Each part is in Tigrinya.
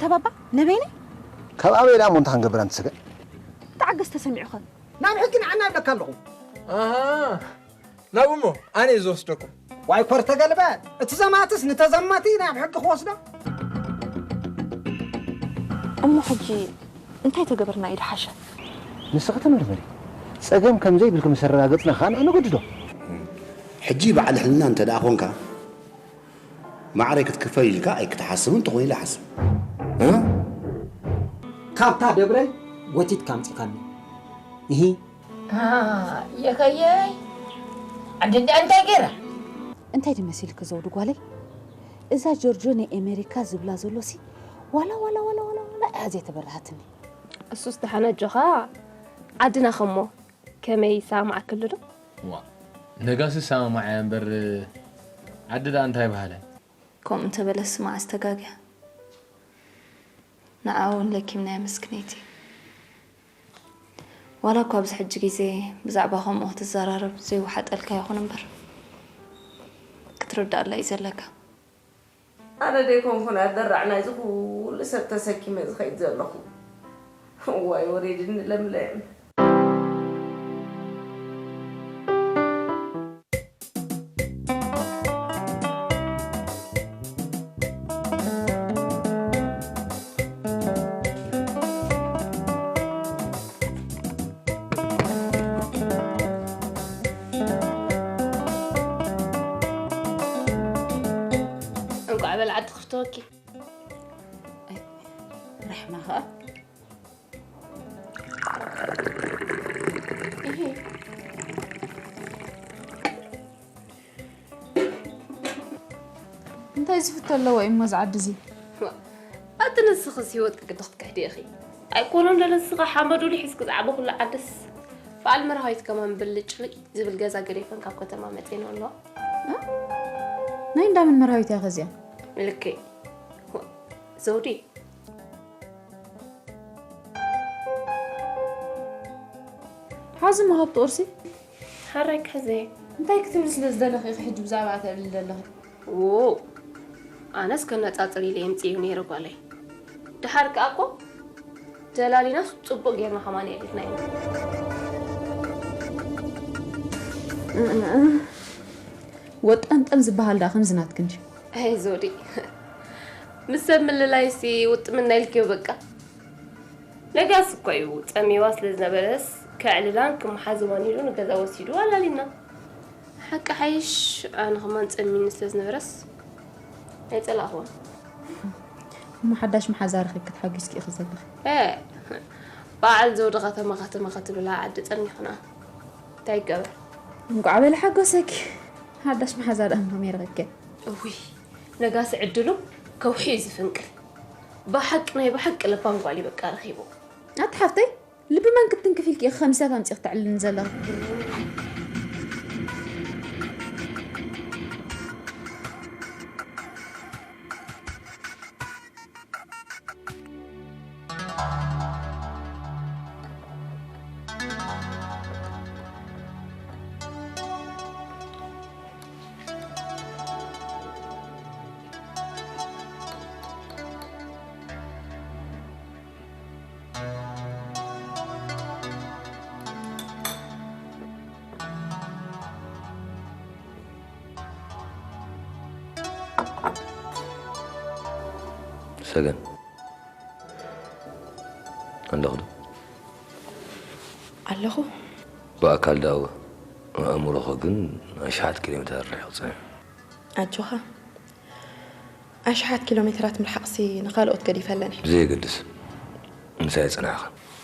ተባባ ነበይነ ካብ ኣበይ ደኣ እሞ እንታይ ክንገብር ኣንቲ ሰገን? ተዓገስ ተሰሚዑኸ? ናብ ሕጊ ንዓና ኣለካ ኣለኹ። ኣሃ፣ ናብ እሞ ኣነ እየ ዝወስደኩም። ዋይ ኮር ተገልበ፣ እቲ ዘማትስ ንተዘማቲ ናብ ሕጊ ክወስዶ። እሞ ሕጂ እንታይ ተገበርና እዩ ድሓሸ? ንስኺ ተመርመሪ። ጸገም ከም ዘይብልኪ ምስ ኣረጋገጽና ከኣ ንዕኡ ነገድዶ። ሕጂ በዓል ሕልና እንተ ደኣ ኾንካ፣ ማዕረይ ክትክፈል ኢልካ ኣይክትሓስብን ትኾን ኢለ እሓስብ። እ? ካብታ ደብረይ ጎቲትካ ኣምጺኻኒ። እሂ። አ፣ የኸየይ። ዓዲ እንዳ እንታይ ገይራ? እንታይ ድመሲልኪ ዘውዲ ጓለይ? እዛ ጆርጆ ናይ ኣሜሪካ ዝብላ ዘሎሲ ዋላ፣ ዋላ፣ ዋላ፣ ዋላ፣ ዋላ እያ ዘይተበራሃትኒ። እሱስ ደሓን ኣጆኻ፣ ዓድና ኸሞ ከመይ ይሰማማዓክሉ ዶ? ዋ፣ ነጋሲ ይሰማማዕ እያ እምበር፣ ዓዲ ደኣ እንታይ በሃለ? ከምኡ እንተበለስ መዓስ ተጋግያ? ንዓ እውን ለኪምናያ ምስክነይቲ። ዋላ እኳ ኣብዚ ሕጂ ግዜ ብዛዕባ ከምኡ ክትዘራረብ ዘይወሓጠልካ ይኹን እምበር፣ ክትርድኣላ እዩ ዘለካ። ኣነ ደይኮንኩን ኣደራዕ ናይዚ ኩሉ ሰብ ተሰኪመ ዝኸይድ ዘለኹ። እዋይ ወሪድኒ ለምለም። እንቋዕ በል ዓዲ ክፍተወኪ። ኣይ፣ ራሕማ ኸኣ። እሂ። እንታይ ዝፍቶ ኣለዎ እሞ እዚ ዓዲ እዚ? ኣቲ ንስኽስ ህይወትኪ ግዲ ክትክሕዲ ኢኺ። ኣይኮነን ዶ ንስኻ ሓመዱ ልሒስኪ ዝዓበኹሉ ዓድስ። በዓል መርሃዊት ከማን ብልጭልጭ ዝብል ገዛ ገዲፈን ካብ ከተማ መጺኤን ኣለዋ። እ? ናይ እንዳመን መርሃዊት እያ ኸዚኣ? ልክዕ። ዘውዲ። ሓዚ እሞ ሃብቲ ቁርሲ። ሓራይ ክሕዘ። እንታይ ክትብሊ ስለ ዝደለኺ ኢኺ ሕጂ ብዛዕባ ተዕልሊ ዘለኺ? ዎ፣ ኣነስ ከነጻጽር ኢለ የምጽእዮ ነይረ ጓለይ። ደሓር ከኣ እኮ ተላሊናስ ጽቡቕ ጌርና ከማን የዕሊፍና ኢና። ወጠንጠን ዝበሃል ደኣ ከምዚ ናትኪ እንድዩ። ኣይ ዞዲ፣ ምስ ሰብ ምልላይሲ ውጥምና ኢልክዮ በቃ። ነጋስ እኮ እዩ ጸሚዋ ስለ ዝነበረስ ከዕልላን ክመሓዝዋን ኢሉ ንገዛ ወሲዱ ኣላሊና። ሓቂ ሓይሽ ኣነ ከማን ጸሚኒ ስለ ዝነበረስ ኣይጸላእኽዎን። እሞ ሓዳሽ መሓዛ ረኺብኪ ተሓጒስኪ ኢኺ ዘለኺ። እ፣ በዓል ዘውዲ ከተማ ከተማ ክትብላ ዓዲ ጸኒሕና። እንታይ ይገበር? እንቋዕ በለ ሓጎሰኪ። ሓዳሽ መሓዛ ደኣ ከመይ ረኺብኪ? እውይ፣ ነጋሲ ዕድሉ ከውሒ እዩ ዝፍንቅል። ብሓቂ ናይ ብሓቂ ለባም ጓል እዩ በቃ ረኺቡ። ኣቲ ሓፍተይ፣ ልቢ መን ክትንክፊ ኢልኪ ኢኺ ከምዚታት ኣምጺኺ ተዕልልኒ ዘለኺ? ሰገን ኣለኹ ዶ? ኣለኹ። ብኣካል ዳኣ እወ፣ ኣእምሮኸ ግን ኣሽሓት ኪሎ ሜትራት ርሒቑ ጸኒሑ። ኣጆኻ። ኣሽሓት ኪሎ ሜትራት ምርሓቕሲ ንኻልኦት ገዲፈለን እየ። ብዘየገድስ፣ ምሳይ ጸናሕኻ።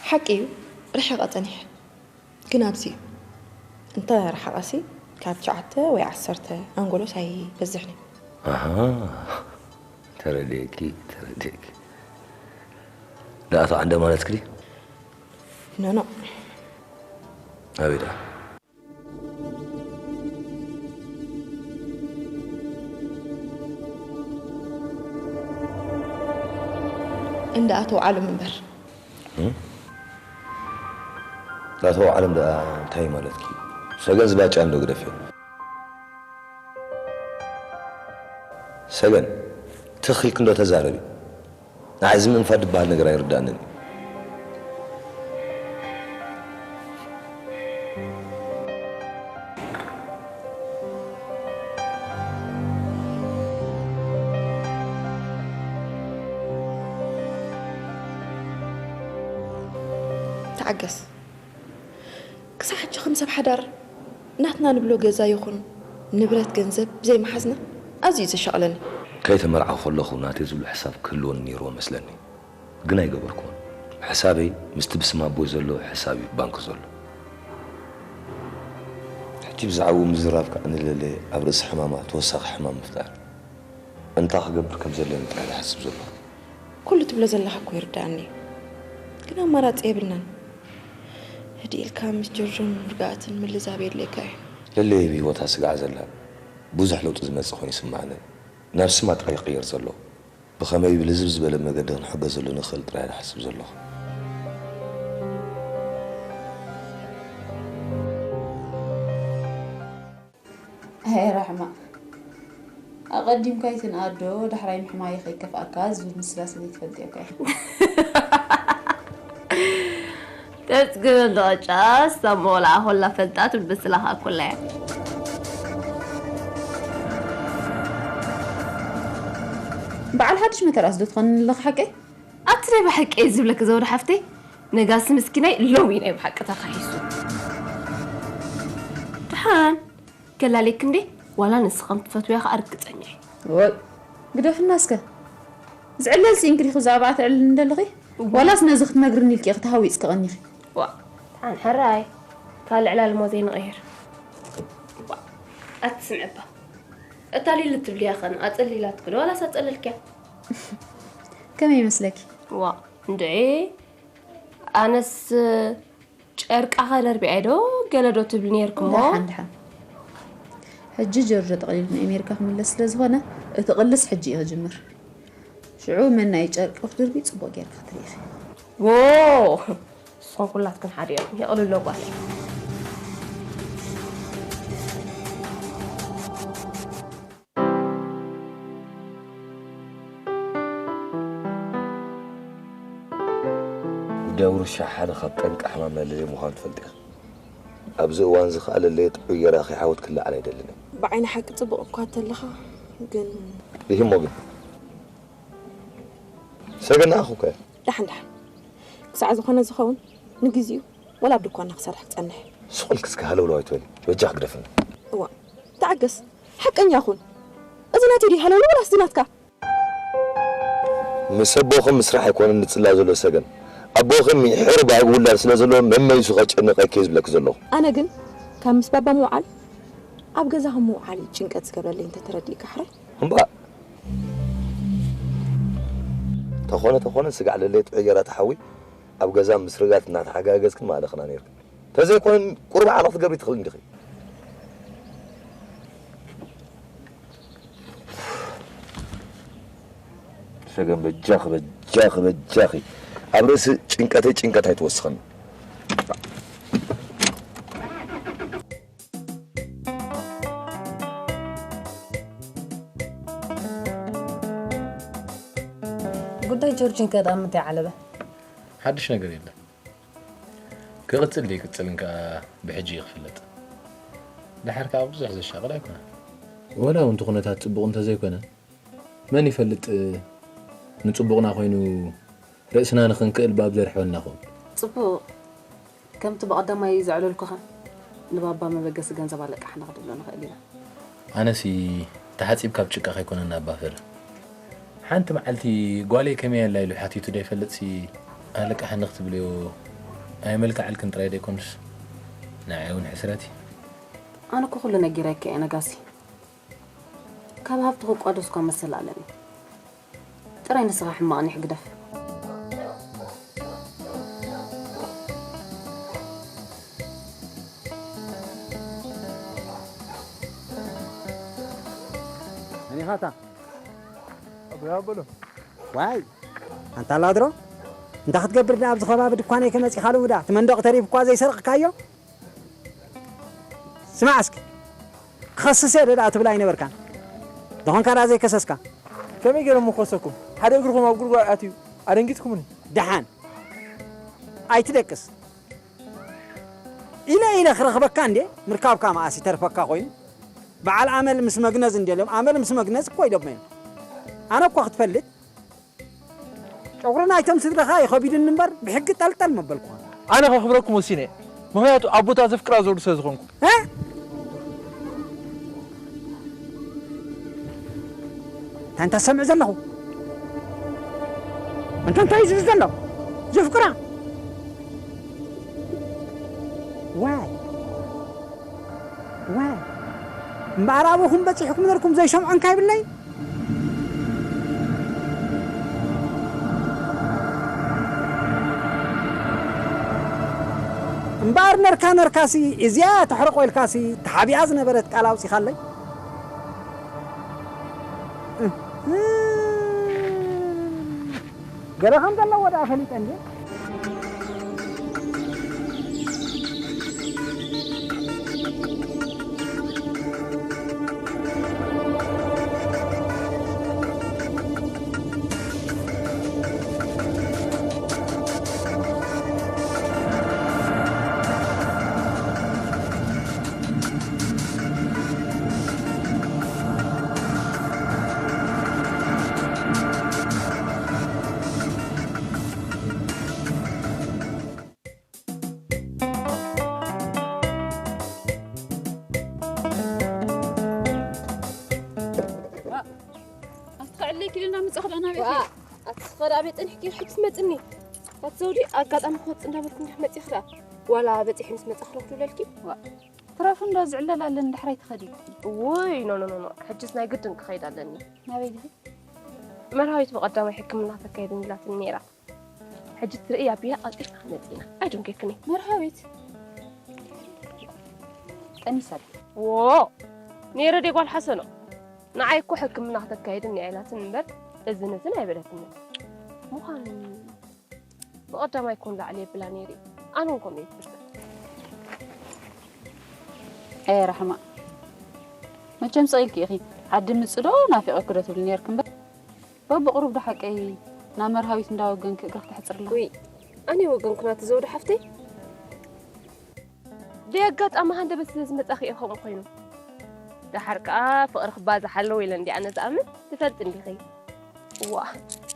ሓቂ እዩ፣ ርሒቐ ጸኒሐ። ግን ኣብዚ እዩ። እንተ ረሓቐሲ፣ ካብ ትሽዓተ ወይ ዓሰርተ ኣንጎሎስ ኣይበዝሕን እዩ። ኣሃ፣ ተረዲኤኪ፣ ተረዲኤኪ። ንኣቶ ዓንደ ማለትኪ ድዩ? ኖ፣ ኖ። ኣበይ ደኣ? እንዳ ኣቶ ዓለም እምበር። እም? ኣቶ ዓለም ደኣ እንታይ ማለትኪ? ሰገን ዝባጫ እንዶ ግደፍዮ። ሰገን፣ ትኽ ኢልኪ እንዶ ተዛረቢ። ንዓይ እዚ ምንፋድ ዝበሃል ነገር ኣይርዳእንን እዩ። ተዓገስ። ክሳብ ሕጂ ከም ሰብ ሓዳር ናትና ንብሎ ገዛ ይኹን ንብረት ገንዘብ ዘይምሓዝና ኣዝዩ እዩ ዘሻቕለኒ። ከይተመርዓኹ ከለኹ ናተይ ዝብሎ ሕሳብ ክህልወኒ ነይርዎ መስለኒ፣ ግን ኣይገበርኩዎን። ሕሳበይ ምስቲ ብስም ኣቦይ ዘሎ ሕሳብ እዩ ባንክ ዘሎ። ሕጂ ብዛዕባኡ ምዝራብ ከኣ ንለለ ኣብ ርእሲ ሕማማ ተወሳኺ ሕማም ምፍጣር። እንታይ ክገብር ከም ዘለኒ ጥራሕ ዝሓስብ ዘለኹ። ኩሉ ትብሎ ዘለኻ እኮ ይርድኣኒ እዩ፣ ግን ኣማራጺ የብልናን። ህድእ ኢልካ ምስ ጆርጆን ርግኣትን ምልዛብ የድልየካ እዩ። ለለየ ብህይወታ ስግዓ ዘላ ብዙሕ ለውጢ ዝመጽእ ኮይኑ ይስምዓኒ። ናብ ስማ ጥራይ ይቕየር ዘሎ። ብኸመይ ብልዝብ ዝበለ መገዲ ክንሕገዘሉ ንኽእል ጥራይ እየ ዝሓስብ ዘለኹ። ኣይ ራሕማ፣ ኣቐዲምካ ኣይትንኣዶ፣ ዳሕራይ ምሕማይ ከይከፍኣካ ዝብል ምስላ ስለ ዘይትፈልጥዮ እኮ እያ። ተጽግብ እንደቐጫ ሳሞ ወላ ሆላ ፈልጣ ትብል ምስላኻ ኩላ እያ። በዓል ሓድሽ መተርኣስ ዶ ትኾንኒ ኣለኺ ሓቀይ? ኣቲ ናይ ብሓቂ እየ ዝብለኪ ዘውዲ ሓፍተይ፣ ነጋሲ ምስኪናይ ሎሚ ናይ ብሓቂ ተኻሒሱ። ደሓን ከላልየኪ እንዴ? ዋላ ንስኺ ከም ትፈትውያ ከኣ ርግጸኛ እየ። ወይ ግደፍና እስከ። ዝዕለል ስኢንኪ ዲኺ ብዛዕባኣ ተዕልልኒ ዘለኺ? ዋላስ ነዚ ክትነግርኒ ኢልኪ ኢኺ ተሃዊጽኪ ቀኒኺ? ዋእ ደሓን ሕራይ ካልእ ዕላል እሞ ዘይንቕይር። ዋእ ኣቲ ስምዒ እባ። እታ ሊሊ ትብልያ ኸን ኣጸሊላትኪ ዶ ዋላስ ኣጸለልክያ? ከመይ ይመስለኪ? ዋእ እንድዒ ኣነስ ጨርቃኸ ደርቢዐ ዶ ገለ ዶ ትብሊ ኔርኪ እሞ? ደሓን ደሓን። ሕጂ ጆርጆ ጠቕሊሉ ንኣሜሪካ ክምለስ ስለ ዝኾነ እቲ ቅልስ ሕጂ እዩ ክጅምር። ሽዑ መን ናይ ጨርቂ ክድርቢ ጽቡቕ ጌርኪ ክትርኢ ኢኺ። ዎ! ንስኹም ኩላትክን ሓደ ኢኹም። የቕልሎ ጓለይ። ጉዳይ ውርሻ ሓደ ካብ ጠንቂ ሕማም ናይ ለለየ ምዃኑ ትፈልጢ ኢኺ። ኣብዚ እዋን እዚ ኸኣ ለለየ ጥዑይ ጌራ ከይሓወት ክለዓል ኣይደልን እየ። ብዓይኒ ሓቂ ጽቡቕ እኳ ተለኻ ግን። ይህሞ ግን ሰገን ንኣኹ እኮ እያ። ደሓን ደሓን ክሳዕ ዝኾነ ዝኸውን ንግዜኡ ወላ ኣብ ድኳና ክሰርሕ ክጸንሕ እየ። ስቕ ኢልኪ እስከ ሃለውለው ኣይትበሊ። በጃኺ ግደፍኒ። እዋእ ተዓገስ። ሓቀኛ ኩን። እዚ ናተይ ድዩ ሃለውለው ወላስ እዚ ናትካ? ምስ ኣቦኺ ምስራሕ ኣይኮነን ዝጽላ ዘሎ ሰገን። ኣቦኺ ሚሒሩ ብኣግኡ ውላድ ስለ ዘለዎ መመሊሱ ከጨንቐኪ እየ ዝብለኪ ዘለኹ። ኣነ ግን ካብ ምስ ባባ ምውዓል ኣብ ገዛኹም ምውዓል እዩ ጭንቀት ዝገብረለይ እንተ ተረዲእካ ሕራይ። እምባእ ተኾነ ተኾነ ስጋዕ ለለይ ጥዑይ ጌራ ትሓዊ ኣብ ገዛ ምስ ርጋት እናተሓጋገዝክን ማእለኽና ነይርክን። ተዘይኮነ ቁሩብ ዓቐብ ክትገብሪ ትኽእሊ እንዲኺ። ሰገን በጃኺ በጃኺ በጃኺ ኣብ ርእሲ ጭንቀተይ ጭንቀት ኣይትወስኸኒ። ጉዳይ ጆርጅን ከ ደኣ ምንታይ ዓለበ? ሓድሽ ነገር የለን። ክቕጽል ደይቅጽልን ከኣ ብሕጂ እዩ ክፍለጥ። ደሓር ከኣ ብዙሕ ዘሻቕል ኣይኮነን። ወላ እውን እቲ ኩነታት ጽቡቕ እንተዘይኮነ፣ መን ይፈልጥ ንጽቡቕና ኮይኑ ርእስና ንኽንክእል ባብ ዘርሕወና ኾን። ጽቡቕ። ከምቲ ብቐዳማይ ዘዕለልኩኻ ንባባ መበገሲ ገንዘብ ኣለቃሕና ክድሎ ንኽእል ኢና። ኣነሲ ተሓጺብ ካብ ጭቃ ከይኮነና ኣባ ፍረ። ሓንቲ መዓልቲ ጓለይ ከመይ ኣላ ኢሉ ሓቲቱ ደይፈልጥሲ ኣለቃሕኒ ክትብልዮ ኣየመልክዓልክን ጥራይ ደይኮንስ ንዓይ እውን ሕስረት እዩ። ኣነ እኮ ኩሉ ነጊረካ እየ ነጋሲ። ካብ ሃብቲ ክቋደስ እኳ መሰል ኣለኒ። ጥራይ ንስኻ ሕማቕ ኒሕ ግደፍ። መን ኢኻ እታ? ኣቦይ ኣበሎ። ዋይ ኣንታ ላድሮ፣ እንታይ ክትገብር ድኣ ኣብዚ ከባቢ ድኳነይ ከመጺኻ ልውዳ? እቲ መንደቕ ተሪፉ እኳ ዘይሰርቕካዮ? ስማዕ እስኪ፣ ክኸስስ እየ ዶ ደኣ ትብል ኣይነበርካን? ደኾንካ ደኣ ዘይከሰስካ? ከመይ ገይሮም ምኸሰኩም? ሓደ እግርኹም ኣብ ጉድጓድ ኣትዩ ኣደንጊጽኩምኒ። ደሓን ኣይትደቅስ። ኢለ ኢለ ክረኽበካ እንዴ፣ ምርካብካ መኣስ ይተርፈካ ኮይኑ። በዓል ኣመል ምስ መግነዝ እንዴ ኢሎም፣ ኣመል ምስ መግነዝ እኮ ኢሎም እዮም። ኣነ እኮ ክትፈልጥ፣ ጨጉሪ ናይቶም ስድራኻ እዩ ከቢዱኒ እምበር፣ ብሕጊ ጠልጠል መበልኩኻ። ኣነ ከኽብረኩም ወሲነ እየ። ምኽንያቱ ኣቦታት ዘፍቅራ ዘውርድ ስለ ዝኾንኩ። እ? እንታይ እንታ ሰምዕ ዘለኹ? እንታይ እንታይ እዩ ዝብል ዘሎ? ዘፍቅራ? ዋይ። ዋይ። እምበኣር ኣበኹም በጺሕኩም ነርኩም ዘይሰምዖ እንካ ይብለይ? እምበኣር ነርካ ነርካሲ እዚኣ ተሕርቆ ኢልካሲ ተሓቢኣ ዝነበረት ቃል ኣውጺኻለይ? ገለ ከም ዘለዎ ደኣ ፈሊጠ እንዴ? ኣቲ ከዕለይ ክልና ምጻኽ ዶ ናበይ? ኣቲ ኸዳ ቤት ጥንሕኪ ሕጂ ትመጽኒ ኣቲ ዘውዲ ኣጋጣሚ ክወጽእ እንዳበልኩ እንዲሕ መጺኽ ደኣ ዋላ በጺሕ ምስ መጻኽ ረኽዱ ለልኪ ትረፉ እንዶ ዝዕለል ኣለኒ ዳሕራይ ትኸዲ ውይ ኖ ኖ ኖ ኖ ሕጅስ ናይ ግድን ክኸይድ ኣለኒ ናበይ ድኺ መርሃዊት ብቐዳማይ ሕክምና ተካይድን ኢላትኒ ነይራ ሕጂ ትርእያ ብያ ቀልጢፍና ክንመጽእ ኢና ኣይድንጌክኒ መርሃዊት ጠኒሳ ድያ ዎ ነይረ ደ ጓል ሓሰኖ ንዓይ እኮ ሕክምና ክተካይድን እያ ኢላትኒ እምበር እዝን እዝን ኣይበለትንን ምዃኑ ብቐዳማይ እኮ ንላዕሊ የብላ ነይሩ እዩ ኣነ እውን ከምኡ እየ ዝሕሰብ ኣየ ራሕማ መቸም ስቕ ኢልኪ ኢኺ ዓዲ ምጽእ ዶ ናፊቐኪ ዶ ትብሊ ነይርኪ እምበር በብቕሩብ ዶ ሓቀይ ናብ መርሃዊት እንዳወገንኪ እግርኺ ተሕጽሪ ኣለኺ ውይ ኣነ ወገንኩ ናቲ ዘውዲ ሓፍተይ ብኣጋጣሚ ሃንደበት ስለ ዝመጻኺ እዩ ከምኡ ኮይኑ ደሓር ከኣ ፍቕሪ ክባዛሕ ኣለዎ ኢለ እንዲ ኣነ ዝኣምን ትፈልጢ እንዲኺ እዋ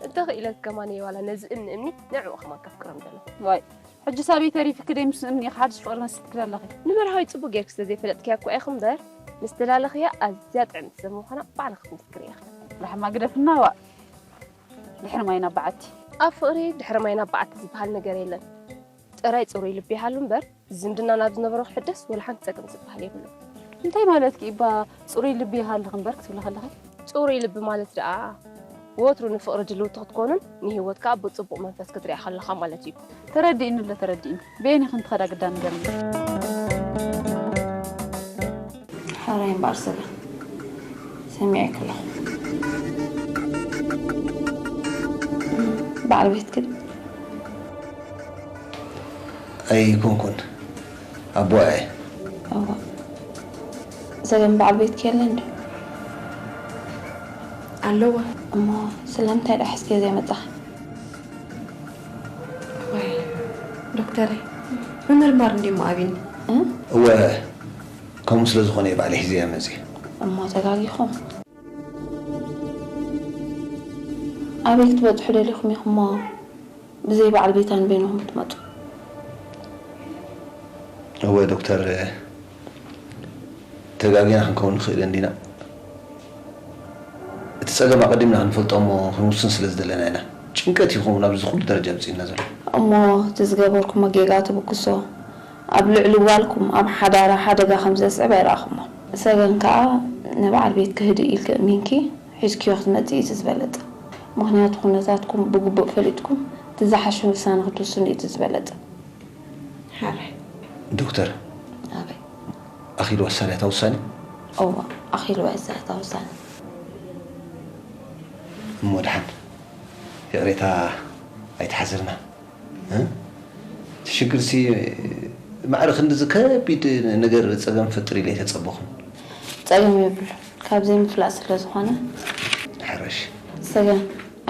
እንተኽኢለት ከማን እየ ዋላ ነዚ እምኒ እምኒ ንዕኡ ከማን ከፍቅሮም ዘለኹ ዋይ ሕጂ ሳበይ ተሪፍኪ ደይ ምስ እምኒ ኢኺ ሓድሽ ፍቕሪ መስልትኪ ዘለኺ ንመርሃዊ ጽቡቕ ጌርኪ ስለ ዘይፈለጥክያ እኮ ኢኺ እምበር ምስ ተላለኽያ ኣዝያ ጥዕምቲ ሰብ ምዃና ባዕልኺ ክትምስክሪ ኢኺ ራሕማ ግደፍና ዋእ ድሕሪ ማይ ናብ በዓቲ ኣብ ፍቕሪ ድሕሪ ማይ ናብ በዓቲ ዝበሃል ነገር የለን ጥራይ ጽሩይ ልቢ ይሃሉ እምበር ዝምድና ናብ ዝነበሮ ክሕደስ ወላ ሓንቲ ጸገም ዝበሃል የብሉን። እንታይ ማለትኪ ኢባ ጽሩይ ልቢ ይሃልኽ እምበር ክትብሊ ከለኺ? ጽሩይ ልቢ ማለት ደኣ ወትሩ ንፍቕሪ ድልውቲ ክትኮኑን ንህይወት ከኣ ብጽቡቕ መንፈስ ክትሪኣ ከለኻ ማለት እዩ። ተረዲእኒ ኣሎ ተረዲእኒ። በየን ኢኽን ትኸዳ ግዳ ንገርኒ። ሕራይ እምበኣር ሰገን ሰሚዐኪ ኣለኹ። በዓል ቤትኪ ድዩ? ኣይኮንኩን ኣቦኣ እየ። እዋ ሰገን በዓል ቤትኪ የለን ድዩ? ኣለዋ። እሞ ስለምንታይ ደኣ ሒዝክዮ ዘይመጻኺ? ዋይ ዶክተረይ ምምርማር እንድዩ እሞ ኣብዩኒ። እ? እወ ከምኡ ስለ ዝኾነ እየ ባዕለይ ሒዘያ መጽየ። እሞ ተጋጊኹም። ኣበይ ክትበጽሑ ደሊኹም ኢኹሞ ብዘይ በዓል ቤታ ንበይንኹም ክትመጹ? እወ ዶክተር፣ ተጋጊና ክንከውን ንኽእል እንዲና። እቲ ጸገም ኣቐዲምና ክንፈልጦ እሞ ክንውስን ስለ ዝደለና ኢና። ጭንቀት እዩ ክኸውን ኣብዚ ኩሉ ደረጃ ኣብጺኡና ዘሎ። እሞ እቲ ዝገበርኩሞ ጌጋ ትብግሶ፣ ኣብ ልዕሊ ጓልኩም ኣብ ሓዳራ ሓደጋ ከም ዘስዕብ ኣይረኣኹሞን። ሰገን ከኣ ንበዓል ቤትኪ ህድእ ኢልኪ ኣእሚንኪ ሒዝክዮ ክትመጺ እቲ ዝበለጸ። ምኽንያቱ ኩነታትኩም ብግቡእ ፈሊጥኩም እቲ ዝሓሸ ውሳነ ክትውስኑ እዩ እቲ ዝበለጸ። ሓራይ። ዶክተር፣ ኣበይ? ኣኺልዋ ዝሳነ እታ ውሳነ? እወ፣ ኣኺልዋ እያ ዝሳነ እታ ውሳነ። እሞ ደሓን፣ ይቕሬታ ኣይትሓዝልና። እ? እቲ ሽግርሲ ማዕረ ክንድዚ ከቢድ ነገር ጸገም ፈጥር ኢለ ኣይተጸበኹን። ጸገም የብሉን፣ ካብ ዘይምፍላጥ ስለ ዝኾነ። ሕረሽ። ሰገን፣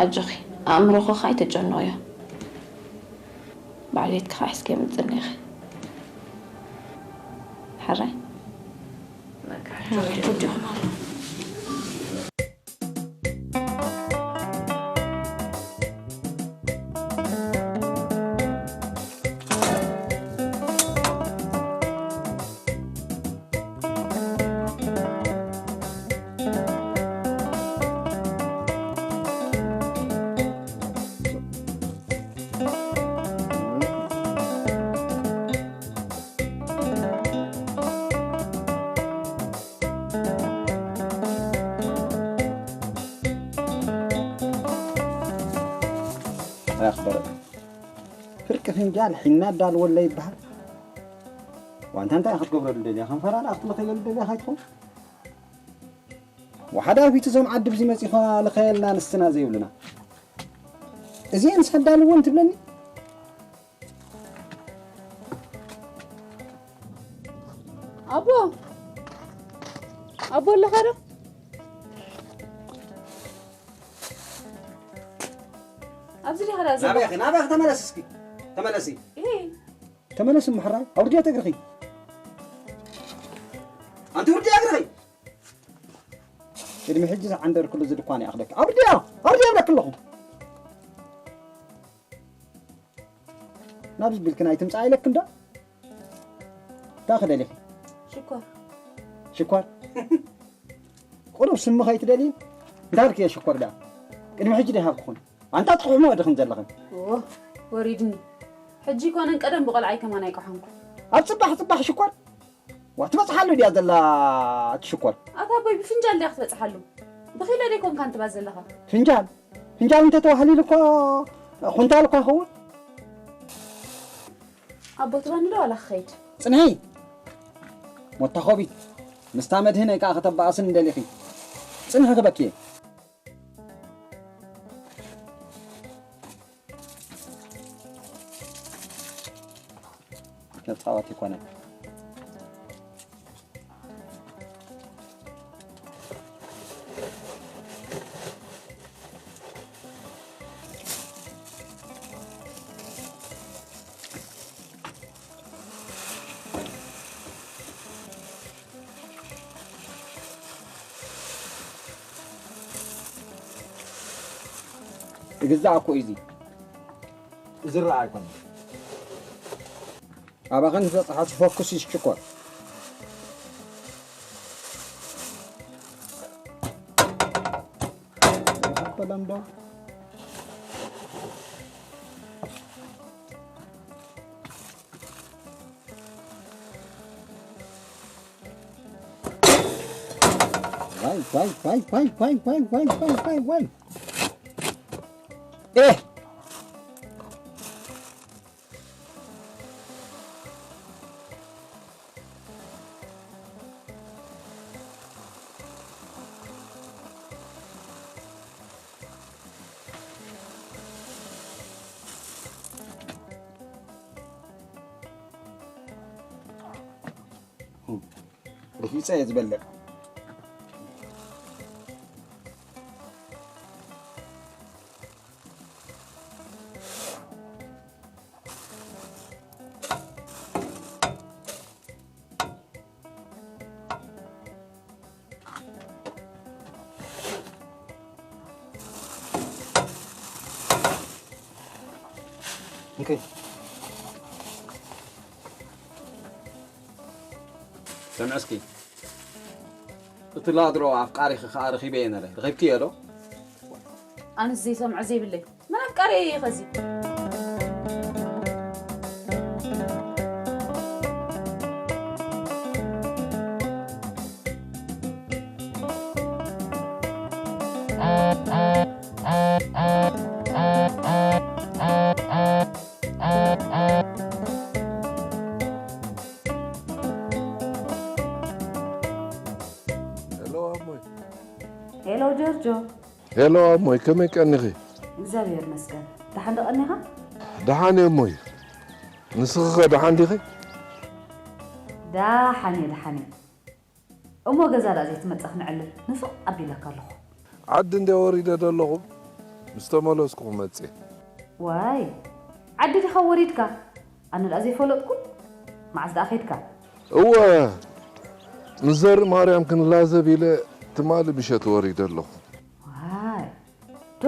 ኣጆኺ። ኣእምሮኻ ኣይተጨንቕዮ። ባዕልየትካ ሒዝካ የምጽእ እኒኤ። ሕራይ። ኣኽበረ። ፍርቂ ፍንጃል ሒና ኣዳልወለ ይበሃል። ዋንታ እንታይ ክትገብረሉ ደልያ? ከም ፈራዳ ክትልኸየሉ ደልያ ካይትኾን? ወሓዳ ፊት እዞም ዓዲ ብዚ መጺኻ ልኸየልና ንስና ዘይብልና። እዚኤን ሰዳልወን ትብለኒ? ኣቦ! ኣቦ ኣለኻ ዶ? ኣብዚ ዲኻ ደኣ ዘሎ? ናበይ ኢኺ? ናበይ ኢኺ? ተመለስ እስኪ። ተመለሲ። እሄ። ተመለስ እሞ ሕራይ። ኣውርድዮ እግርኺ። ኣንቲ ውርድዮ እግርኺ። ቅድሚ ሕጂ ዝዓንደርክሉ እዚ ድኳን ይኣኽለኪ። ኣውርድዮ! ኣውርድዮ እብለኪ ኣለኹ። ናብዚ ቢልክን ኣይትምጻእ ኢለክን ዶ? እንታይ ክደሊኺ? ሽኮር። ሽኮር? ቁሩብ ስሚ ከይትደልዪ? እንታይ ኢልክዮ ሽኮር ደኣ? ቅድሚ ሕጂ ዶ ይሃብክኹን? ኣንታ ትቕሕሞ ዲኽን ዘለኽን? ኦ፣ ወሪድኒ። ሕጂ ይኮነን ቀደም ብቆልዓይ ከማን ኣይቀሓንኩ። ኣብ ጽባሕ ጽባሕ ሽኮር? ዋ፣ ትበጽሓሉ ድያ ዘላ እቲ ሽኮር? ኣታ ኣቦይ፣ ብፍንጃል ድያ ክትበጽሓሉ? ብኺሎ ደይኮንካ እንትባ ዘለኻ? ፍንጃል? ፍንጃል እንተተባህሊሉ እኮ ኩንታል እኮ ይኸውን። ኣቦ፣ ትባኒ ዶ ዋላ ክኸይድ? ጽንሒ! ሞታ ኾቢት! ምስታ መድህነይ ከኣ ከተባኣስኒ ደሊኺ? ጽንሒ ክበኪ እየ። መጻወቲ ይኮነን። ዝግዛእ እኮ እዩ እዚ። ዝረኣ ኣይኮነን። ኣባኸን ዝበጽሓ ትፈኩስ ይሽኮር። በለምዶ። ዋይ፣ ዋይ፣ ዋይ። ኤህ! ርሒጸ እየ ዝበልዕ። እንከይ። ስምዒ እስኪ። እቲ ላድሮ ኣፍቃሪኺ ከኣ ረኺበዮ ነይረ። ረኺብክዮ ዶ? ኣነስ ዘይሰምዖ ዘይብለይ። መን ኣፍቃሪ እየ ኸዚ? ሄሎ ኣሞይ። ሄሎ ጆርጆ። ሄሎ ኣሞይ፣ ከመይ ቀኒኺ? እግዚኣብሔር ይመስገን። ደሓን ዶ ቀኒኻ? ደሓን እየ እሞይ። ንስኺ ኸ ደሓን ዲኺ? ደሓን እየ፣ ደሓን እየ። እሞ ገዛ ደኣ ዘይትመጽእ ክነዕልል ንፍቕ ኣቢለካ ኣለኹ። ዓዲ እንደ ወሪደ ዶ ኣለኹ? ምስ ተመለስኩ ክመጽእ። ዋይ፣ ዓዲ ዲኻ ወሪድካ? ኣነ ደኣ ዘይፈለጥኩ። መዓስ ደኣ ኸድካ? እወ፣ ምስ ዘርኢ ማርያም ክንላዘብ ኢለ ትማሊ ምሸት ወሪደ ኣለኹ። ዋይ፣ ዶ?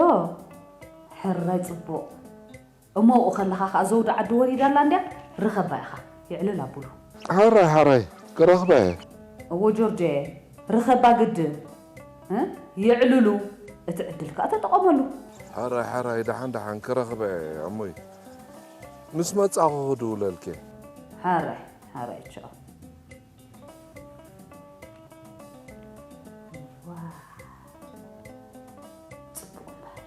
ሕራይ ጽቡቕ። እሞ ኣብኡ ከለኻ ኸኣ ዘውዲ ዓዲ ወሪዳ ኣላ እንድያ፣ ርኸባ ኢኻ። የዕልል ኣብሉ። ሓራይ ሓራይ፣ ክረኽባ እየ። እወ ጆርጆየ፣ ርኸባ ግድን። እ? የዕልሉ፣ እቲ ዕድል ከኣ ተጠቐመሉ። ሓራይ ሓራይ፣ ደሓን ደሓን ክረኽባ እየ ኣሞይ። ምስ መጻኹ ክድውለልኪ። ሓራይ ሓራይ፣ ቻው። ዋው፣ ጽቡቕ እምበር።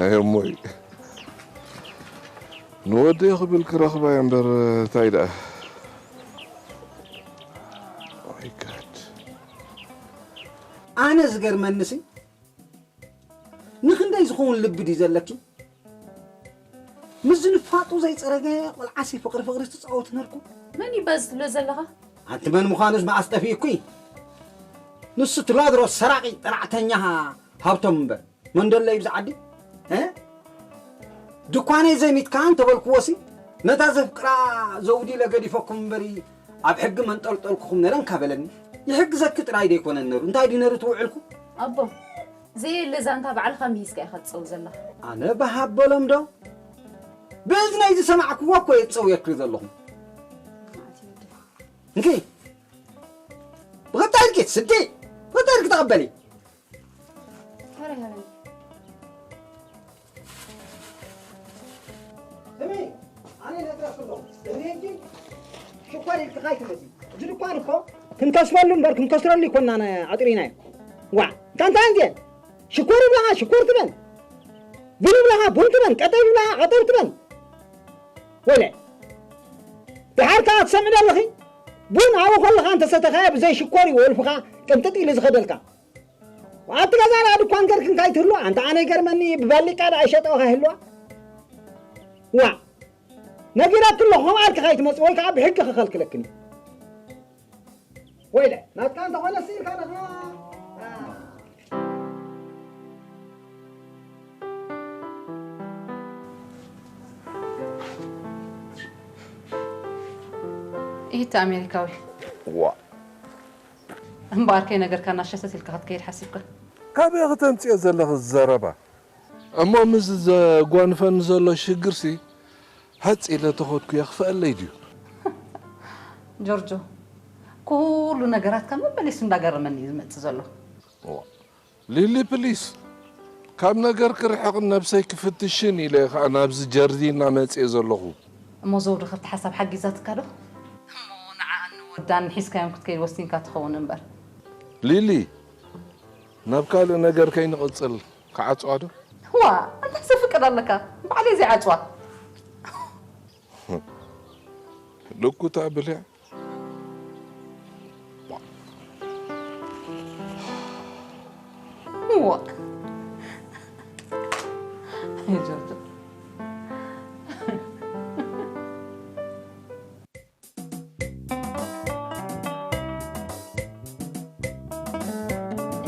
ኣይ እሞይ፣ ንወደይ ክብል ክረኽባ እየ እምበር እንታይ ደኣ። Oh my God። ኣነ ዝገርመንሲ ንኽንደይ ዝኸውን ልቢ ድዩ ዘለኪ? ምስዚ ንፋጡ ዘይጸረገ ቆልዓሲ ፍቕሪ ፍቕሪ ትጻወት ነርኩ። መን እዩ በዚ ትብሎ ዘለኻ? ኣንቲ መን ምዃኑስ መዓስ ጠፊእኩ? ንሱ ትላድሮ ሰራቒ ጠራዕተኛ ሃብቶም እምበር መን ደሎ እዩ ብዚ ዓዲ? እ? ድኳነይ ዘሚትካ እንተበልክዎሲ ነታ ዘፍቅራ ዘውዲ ኢለ ገዲፈኩም እምበሪ ኣብ ሕጊ መንጠልጠልኩኹም ነረ እንካ በለኒ። ይሕግዘኪ ጥራይ ደይኮነን ነሩ እንታይ ድዩ ነሩ ትውዕልኩ? ኣቦ ዘየለ ዛንታ ባዕልኻ ምሂዝካ ኢኻ ትጸው ዘለኻ። ኣነ ብሃበሎም ዶ ብእዝነይ ዝሰማዕክዎ እኮ እየ ዝጸውየኪ ዘለኹ። እንኪ ብቐጣይ ኢልኪ ስዲ ብቐጣይ ኢልኪ ተቐበሊ። ሕራይ ሕራይ። ስሚ ኣነ ነግረኪ ኣለኹ እዚ ሕጂ ሽኮር ኢልኪ ካይትመጺ። እዚ ድኳን እኮ ክንከስበሉ እምበር ክንከስረሉ ይኮንና ኣጥሪናዮ። ዋዕ እንታ እንታይ እንድየን ሽኮር ይብላኻ ሽኮር ትበል፣ ቡን ይብላኻ ቡን ትበል፣ ቀጠብ ይብላኻ ቀጠብ ትበል። ወይለ ደሓር ከኣ ትሰምዒ ዶ ኣለኺ? ቡን ኣብኡ ከለኻ እንተሰተኻዮ ብዘይ ሽኮር እዩ ወልፍኻ ቅንጥጥ ኢሉ ዝኸደልካ። ኣብቲ ገዛ ደኣ ድኳን ገርክን ካይትህልዋ ኣንታ ኣነ ይገርመኒ ብባሊቃ ደኣ ይሸጠኦ ካይህልዋ። ዋዕ ነጊረኪ ኣለኹ ከምኣ ኢልኪ ካይትመጺ ወይ ከኣ ብሕጊ ክኸልክለክን እዩ። ወይለ ናትካ እንተኾነ ስኢልካ ነኻ። ኢት ኣሜሪካዊ ዋእ እምበኣር ከይነገርካና ሸተት ኢልካ ክትከይድ ሓሲብካ? ካበይ ከተምፅኦ ዘለኺ ዘረባ? እሞ ምስዚ ዘጓንፈኒ ዘሎ ሽግርሲ ሃፅ ኢለ ተኸድኩ የኽፍአለይ ድዩ? ጆርጆ ኩሉ ነገራትካ መመሊሱ እንዳገረመኒ እዩ ዝመፅእ ዘሎ። ሊሊ ፕሊስ ካብ ነገርኪ ርሕቕን ነብሰይ ክፍትሽን ኢለ እየ ከዓ ናብዚ ጀርዲና መፅየ ዘለኹ። እሞ ዘውዲ ካብቲ ሓሳብ ሓጊዛትካ ዶ? እሞ ንዓኣን ንወዳን ሒዝካዮም ክትከይድ ወሲንካ ትኸውን እምበር። ሊሊ ናብ ካልእ ነገር ከይንቕፅል ክዓፅዋ ዶ? ዋእ እንታይ ዘፍቅድ ኣለካ ባዕለይ ዘይዓፅዋ። ልኩታ ብልዕ ዋእ ኣይ ጆርጆ።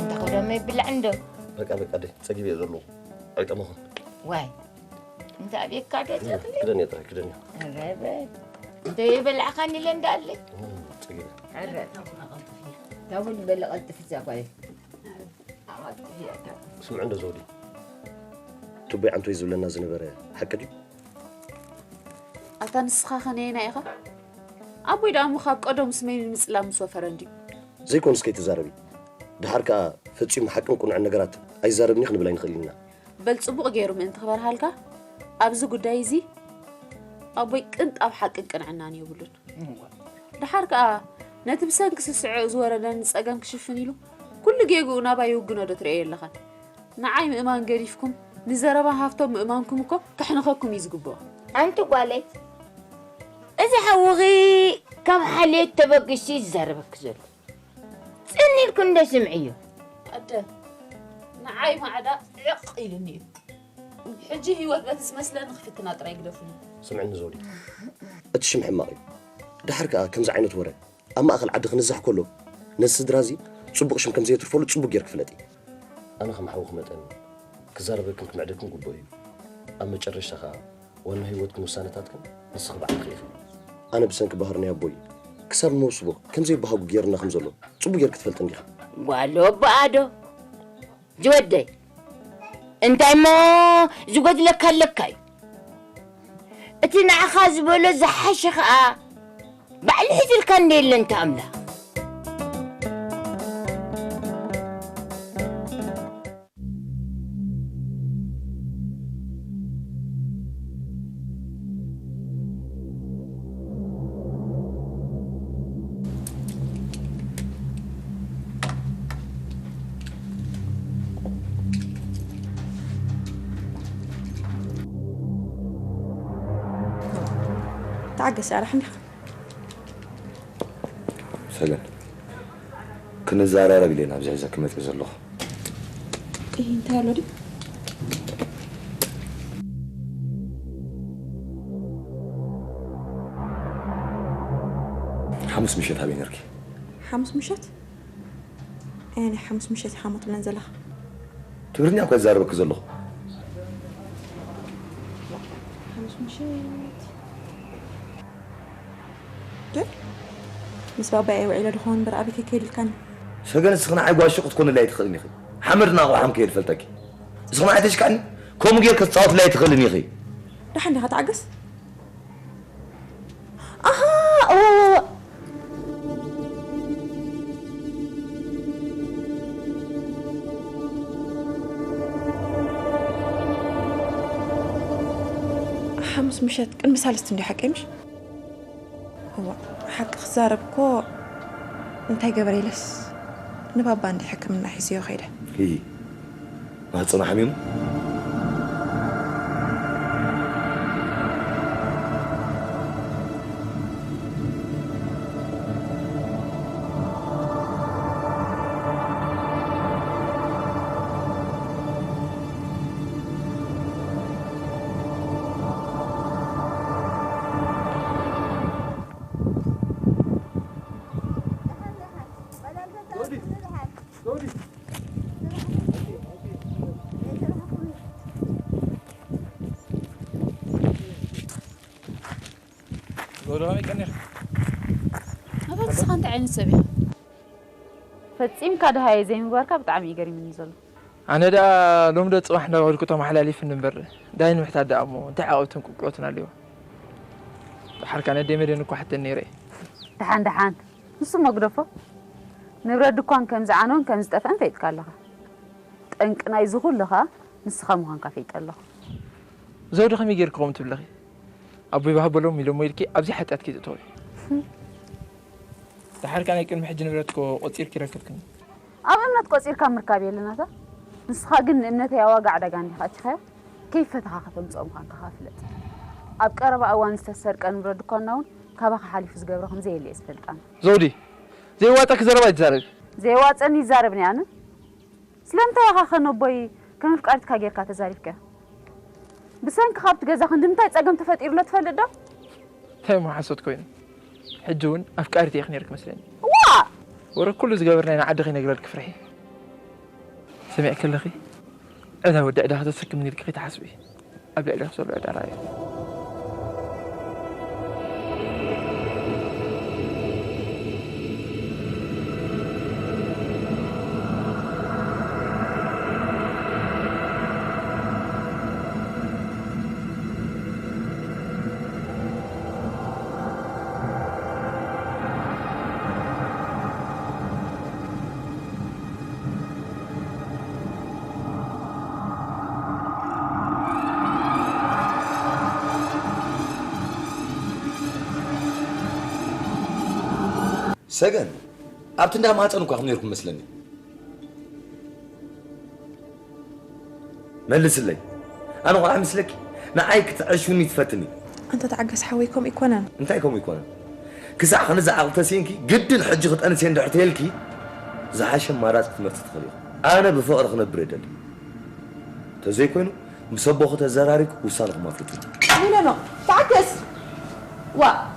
እንተ ኸደመ ይብላዕ እንዶ በቃ በቃ ደይ ጸጊብ እየ ዘለኹ ኣይጠመኹን ዋይ እንተ ኣብየካ ዶ ጸግሊ ክደንዮ ጥራይ ክደንዮ ኧረ በል እንተ ይበላዕኻኒ ኢለ እንዳኣለ ጸጊብ ኧረ ታቡን በለ ቀልጥፍ እዛ ጓይ ስምዕ እንዶ ዘውዲ ቱቦይ ዓንቶይ ዝብለና ዝነበረ ሓቂ ድዩ ኣታ ንስኻ ኸ ነየና ኢኻ? ኣቦይ ደኣ እሞ ካብ ቀደሙ ስመይ ንምጽላም ምስ ወፈረ እንድዩ። ዘይኮንስ ከይትዛረቢ። ደሓር ከኣ ፈጺሙ ሓቅን ቅኑዕን ነገራት ኣይዛረብን እዩ ክንብል ኣይንኽእልን ኢና። በል ጽቡቕ ገይሩ ምእንቲ ክበርሃልካ ኣብዚ ጉዳይ እዚ ኣቦይ ቅንጣብ ሓቅን ቅንዕናን የብሉን። ደሓር ከኣ ነቲ ብሰንኪ ስስዐኡ ዝወረደኒ ጸገም ክሽፍን ኢሉ ኩሉ ጌግኡ ናባይ ይውግኖ ዶ ትርእዮ የለኻን? ንዓይ ምእማን ገዲፍኩም ንዘረባ ሃፍቶም ምእማንኩም እኮ ከሕንኸኩም እዩ ዝግብኦ። ኣንቲ ጓለይ እዚ ሓውኺ ካብ ሓልዮት ተበጊሱ እዩ ዝዛረበኪ ዘሎ። ጽን ኢልኪ እንዶ ስምዕዮ። ኣደ ንዓይ ማዕዳ ዕቕ ኢሉኒ እዩ። ሕጂ ህይወት በቲ ዝመስለኒ ክፍትና ጥራይ ግደፉኒ። ስምዕኒ ዘውዲ እቲ ሽም ሕማቕ እዩ። ደሓር ከኣ ከምዚ ዓይነት ወረ ኣብ ማእከል ዓዲ ክንዛሕ ከሎ፣ ነዚ ስድራ እዚ ጽቡቕ ሽም ከም ዘየትርፈሉ ጽቡቕ ጌርኪ ፍለጢ። ኣነ ከም ሓውኺ መጠን ክዛረበክን ክምዕደክን ግቡእ እዩ። ኣብ መጨረሽታ ከኣ ዋና ህይወትክን ውሳነታትክን ንስኺ ባዕልኺ ኢኺ። ኣነ ብሰንኪ ባህሪ ናይ ኣቦይ ክሳብ ንመውስቦ ከም ዘይበሃጉ ጌርና ከም ዘሎ ጽቡቕ ጌርኪ ትፈልጢ እንዲኺ። ጓል ኣቦኣ ዶ? ዝወደይ፣ እንታይ እሞ ዝጎድለካ ኣለካ እዩ? እቲ ንዓኻ ዝበሎ ዝሓሸ ኸኣ ባዕሉ ሒዙልካ እንደ የለ እንተ ኣምላኽ። ተዓገስ፣ ኣራሕ እንዲኻ። ሰገን፣ ክንዘራረብ ኢለ ናብ ዝሕዘ ክመጽእ ዘለኹ። እይ፣ እንታይ ኣሎ ድዩ? ሓሙስ ምሸት ኣበይ ነርኪ? ሓሙስ ምሸት? ኣየናይ ሓሙስ ምሸት ኢኻ እሞ ትብለን ዘለኻ? ትግርኛ እኮ ይዛረበኪ ዘለኹ። ሓሙስ ምሸት። ደ? ምስ ባባይ ውዒለ ድኾን እምበር ኣበይ ከይከይድ ኢልካኒ? ሰገን፣ እስኺ ንዓይ ጓል ሹቕ ክትኮንለይ ኣይትኽእልን ኢኺ። ሓመድ እናቑሓምኪ እየ ዝፈልጠኪ። እስኺ ንዓይ ተሽካዕኒ፣ ከምኡ ጌርኪ ክትጻወትለይ ኣይትኽእልን ኢኺ። ደሓን ዲኻ? ተዓገስ። ኣሃ፣ እወ፣ እወ፣ እወ። ሓሙስ ምሸት ቅድሚ ሳልስቲ እንድዩ ሓቀይ ምሽ? እዋ፣ ሓቂ ክዛረብ እኮ እንታይ ገበረ ኢለስ ንባባ እንዲ ሕክምና ሒዝዮ ከይደ። ሂሂ፣ ማህፀና ሓሚሙ? ሎዶ ከመይ ቀኒኻ? ኣታ ንስኻ እንታይ ዓይነት ሰብ ኢኻ? ፈጺምካ ደሃየ ዘይምግባርካ ብጣዕሚ እዩ ገሪሙኒ ዘሎ። ኣነ ደኣ ሎሚ ዶ ጽባሕ እንዳበልኩ ተመሓላሊፍኒ እምበር፣ ዳይ ንምሕታት ደኣ እሞ እንታይ ዓቐብትን ቁልቁለትን ኣለዎ? ደሓር ከኣ ነደይ መደን እኮ ሓተኒ ነይረ እየ። ደሓን ደሓን፣ ንሱ እሞ ግደፎ። ንብረት ድኳን ከም ዝዓነወን ከም ዝጠፍአን ፈሊጥካ ኣለኻ። ጠንቂ ናይዚ ኩሉ ኸኣ ንስኻ ምዃንካ ፈሊጠ ኣለኹ። ዘውዲ ከመይ ጌርኪ ከምኡ ትብለኺ? ኣቦይ ባህበሎም ኢሎሞ ኢልኪ ኣብዚ ሓጢኣትኪ ትእተዊ። ደሓር ከኣ ናይ ቅድሚ ሕጂ ንብረት እኮ ቆጺርኪ ረከብክኒ። ኣብ እምነት ቆጺርካ ምርካብ የለን ኣታ። ንስኻ ግን ንእምነተይ ኣብ ዋጋ ዕዳጋ እንዲኻ ኣእቲኻዮ። ከይፈተኻ ከተምጽኦ ምዃንካ ከኣ ፍለጥ። ኣብ ቀረባ እዋን ዝተሰርቀ ንብረት ድኳንና እውን ካባኻ ሓሊፉ ዝገብሮ ከም ዘየለ እየ ዝፈልጥ ኣነ። ዘውዲ፣ ዘይዋጸኪ ዘረባ ኣይትዛረቢ። ዘይዋጸኒ ይዛረብ እየ ኣነ። ስለምንታይ ኢኻ ከ ነቦይ ከም ኣፍቃሪትካ ጌርካ ተዛሪብካዮ? ብሰንኪ ካብቲ ገዛ ክንዲ እንታይ ጸገም ተፈጢሩ ኣሎ ትፈልጥ ዶ? እንታይ እሞ ሓሶት ኮይኑ? ሕጂ እውን ኣፍቃሪት ኢኺ ነይርኪ መስለኒ። ዋእ! ወረ ኩሉ ዝገበርናዮ ንዓዲ ከይነግረልኪ ፍርሒ። ሰሚዕኪ ኣለኺ? ዕዳ ወዲ ዕዳ ከተሰክምኒ ኢልኪ ከይትሓስቢ። ኣብ ልዕሌኺ ዘሎ ዕዳ ርኣዮ። ሰገን፣ ኣብቲ እንዳ ማህፀን እኳ ኢኹም ነይርኩም መስለኒ። መልስለይ። ኣነ ቆልዓ ምስለኪ? ንዓይ ክትዕሽውኒ ትፈትኒ? ኣንታ ተዓገስ ሓወይ፣ ከምኡ ኣይኮነን። እንታይ ከምኡ ኣይኮነን? ክሳዕ ክንዚ ዓቕሊ ተስኢንኪ፣ ግድን ሕጂ ክጠንስ እየ እንድሕር ተይልኪ፣ ዝሓሸ ኣማራፂ ክትመርፂ ትኽእሊ ኢኺ። ኣነ ብፍቕሪ ክነብር እየ ደሊ። ተዘይኮይኑ፣ ምስ ኣቦኺ ተዘራሪብኪ ውሳነኹም ኣፍልጡኒ። ሚለኖ፣ ተዓገስ! ዋእ፣